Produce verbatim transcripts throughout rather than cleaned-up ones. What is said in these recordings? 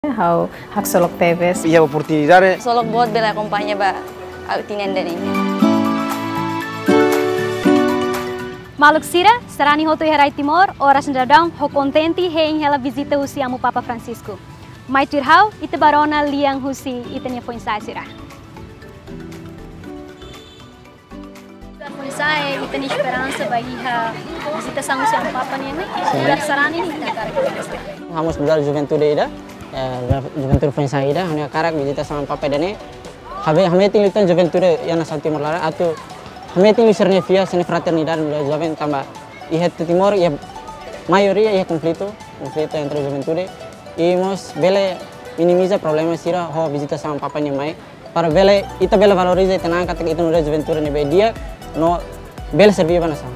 Ha'u haksolok tebes. Iha oportunidade. Solok boot bele akompaña ba au tinan dani. Maluk sira, sarani hotu iha rai Timor, oras ne'e daudaun, ha'u kontente hein hela vizita husi Amu Papa Francisco. Mai tuir ha'u, ita ba rona lian husi ita-nia foin-sa'e sira. Foin-sa'e, ita-nia esperansa ba iha vizitasaun husi Amu Papa nian ne'e, nu'udar sarani ne'e ita hakarak. Ha'u mós nu'udar juventude ida, eh, juventude foin-sa'e ida, ha'u hakarak vizitasaun Amu Papa ida-ne'e. Ha'u be, ha'u metin liután juventude iha nasaun Timor laran, atu ha'u metin liu sira-nia fiar, sira-nia fraternidade, nu'udar joven tanba iha Timor, iha maioria iha konflitu, konflitu entre juventude, i mós bele minimiza problema sira ho vizitasaun Amu Papa nian mai, para bele, ita bele valoriza ita-nia an katak ita nu'udar juventude ne'ebé di'ak no bele serve ba nasaun.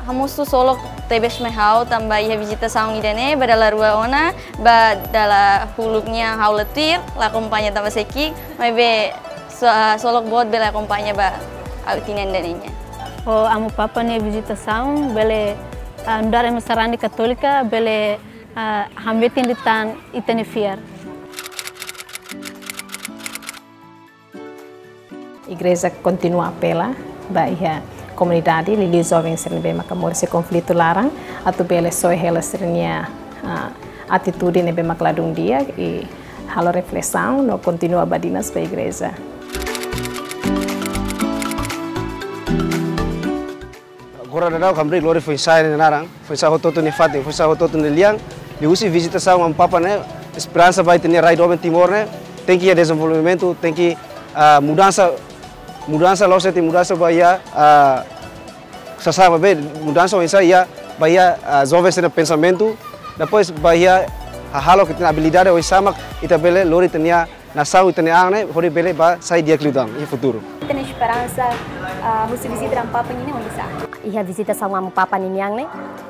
Ha'u mós solok tebes mai ha'u tanba iha vizitasaun ida-ne'e ba dala rua ona, ba dala uluk nian ha'u la tuir, la akompaña tanba sei ki'ik, maibé so-, solok boot bele akompaña ba au tinan dani nian. Ho Amu Papa nia vizitasaun bele, ah, nu'udar ema sarani katólika bele, ah, hamriik liután ita-nia fiar. Igreja kontinua apela ba iha komunidade, liuliu joven sira ne'ebé maka moris iha konflitu laran, atu bele soe hela sira-nia, ah, atitude ne'ebé maka ladún di'ak, i halo reflesaun no kontinua badinas ba igreja. Agora daudaun hamriik lori foin-sa'e nia naran, foin-sa'e hotu-hotu nia fatin, foin-sa'e hotu-hotu nia lian, liuhusi vizitasaun Amu Papa ne'e, esperansa ba ita-nia rai doben Timor ne'e, tenke iha dezenvolvimentu, tenke, ah, mudansa, mudansa la'ós de'it mudansa ba iha, ah, sasán maibé, mudansa oinsá iha, ba iha, ah, joven sira-nia pensamentu, depois ba iha hahalok ita-nia abilidade oinsá mak ita bele lori ita-nia nasaun, ita-nia an ne'e, hodi bele ba sai di'ak liután iha futuru. Ita-nia esperansa, ah, husi vizita Amu Papa nian ne'e oinsá? Iha vizitasaun Amu Papa ninian ne'e,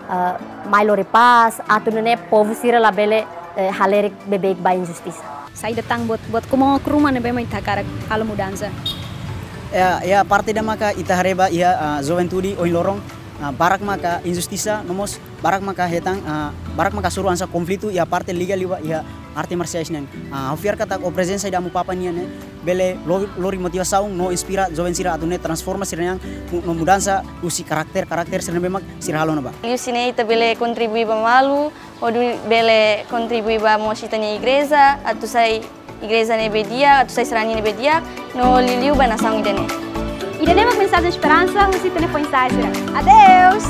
ah, mai lori pás, atu nune'e povu sira labele, eh, halerik beibeik ba injustisa. Saida tan buat, buat komon ka ruma ne'ebé mak ita hakarak halo mudansa? Ya, ya, parte ida maka ita haree ba iha, ah, juventude ohin loron, ah, barak maka injustisa, no mós barak maka hetan, ah, barak maka hasoru hanesan konflitu iha parte liga liu ba iha arte marsiais nian. Ah, ha'u fiar katak ho prezensa ida Amu Papa nian ne'e, bele lo-, lori motivasaun no inspira joven sira atu nune'e transforma sira-nia an, mu-, no mudansa husi karakter, karakter sira ne'ebé mak sira halo ona ba. Liuhusi ne'e ita bele kontribui ba malu, hodi bele kontribui ba mós ita-nia igreja, atu sai igreja ne'ebé di'ak, atu sai sarani ne'ebé di'ak, no liuliu ba nasaun ida-ne'e. Ida-ne'e mak mensajen esperansa husi ita-nia foin-sa'e sira. Adeus!